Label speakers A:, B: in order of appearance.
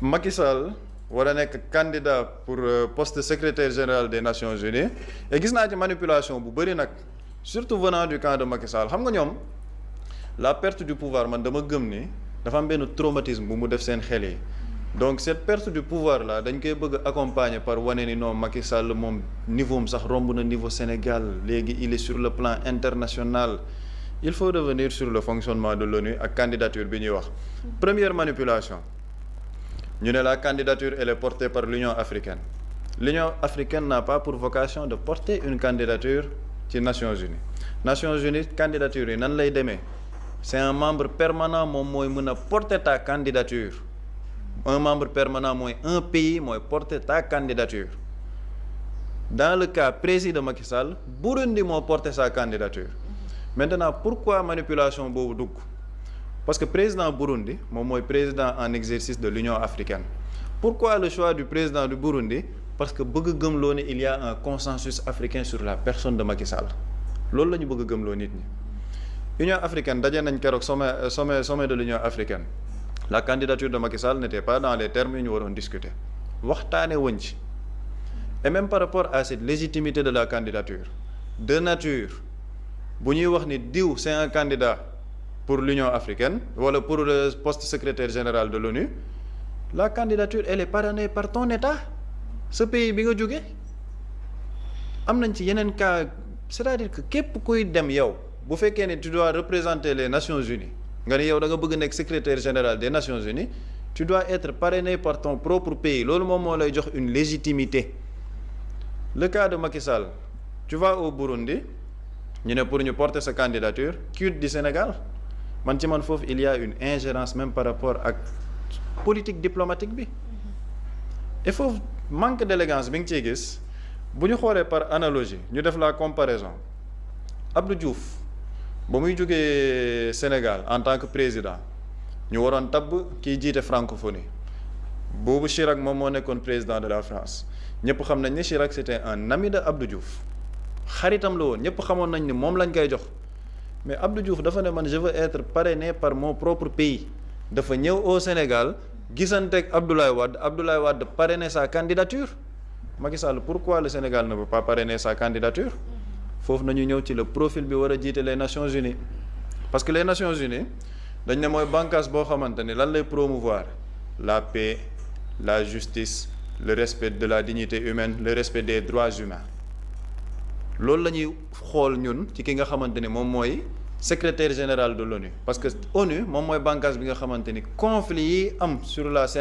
A: Macky Sall war a nekk candidat pour poste secrétaire général des Nations Unies et gis naa ci manipulation bu bëri nag surtout venant du camp de Macky Sall xam nga ñoom la perte du pouvoir man dama gëm ni dafa am benn traumatisme bu mu def seen xel yi donc cette perte du pouvoir là dañ koy bëgg accompagner par wane ni non Macky Sall moom niveau am sax romb na niveau Sénégal léegi il est sur le plan international il faut revenir sur le fonctionnement de l'ONU ak candidature bi ñuy wax première manipulation ñu ne la candidature elle est portée par l'Union africaine l'Union africaine n'a pas pour vocation de porter une candidature ci Nations Unies Nations Unies candidature yi nan lay demee c'est un membre permanent moom mooy mën a porter ta candidature un membre permanent mooy un pays mooy porter ta candidature dans le cas précis de Macky Sall Burundi moo porter sa candidature maintenant pourquoi manipulation boobu dugg parce que président Burundi moom mooy président en exercice de l'Union africaine pourquoi le choix du président du Burundi parce que bëgg gëmloo ne il y a un consensus africain sur la personne de Macky Sall loolu la ñu bëgg gëmloo nit ñi Union africaine daje nañ keroog sommet de l'Union africaine la candidature de Macky Sall n'était pas dans les termes yu ñu waroon discuter waxtaane wuñ ci et même par rapport à cette légitimité de la candidature de nature bu ñuy wax ni diw c'est un candidat pour l'Union africaine wala pour le poste secrétaire général de l'ONU la candidature elle est parrainée par ton État ce pays bi nga jóge am nañ ci yeneen cas c'est-à-dire que képp kuy dem yow bu fekkee ne tu dois représenter les Nations Unies nga ne yow da nga bëgg nekk secrétaire général des Nations Unies tu dois être parrainé par ton propre pays loolu moom moo lay jox une légitimité le cas de Macky Sall tu vas au Burundi ñu ne pour ñu porter sa candidature quitte du Sénégal man ci man foofu il y a une ingérence même par rapport ak politique diplomatique bi et foofu manque d'élégance bi nga ciy gis bu ñu xoolee par analogie ñu def la comparaison Abdou Diouf ba muy jógee Sénégal en tant que président ñu waroon tabb kiy jiite francophonie boobu Chirac moom moo nekkoon président de la France ñëpp xam nañ ne Chirac c'était un ami de Abdou Diouf xaritam la woon ñëpp xamoon nañ ni moom lañ koy jox mais Abdou Diouf dafa ne man je veux être parrainé par mon propre pays dafa ñëw au Sénégal gisanteeg Abdoulaye Wade parrainer sa candidature Macky Sall pourquoi le Sénégal ne veut pas parrainer sa candidature foofu nañu ñëw ci le profil bi war a jiite les Nations Unies parce que les Nations Unies dañ ne mooy bànqaas boo xamante ni lan lay promouvoir la paix la justice le respect de la dignité humaine le respect des droits humains loolu la ñuy xool ñun ci ki nga xamante ni moom mooy secrétaire général de l'ONU parce que ONU moom mooy bànqaas bi nga xamante ni conflit yi am sur la scène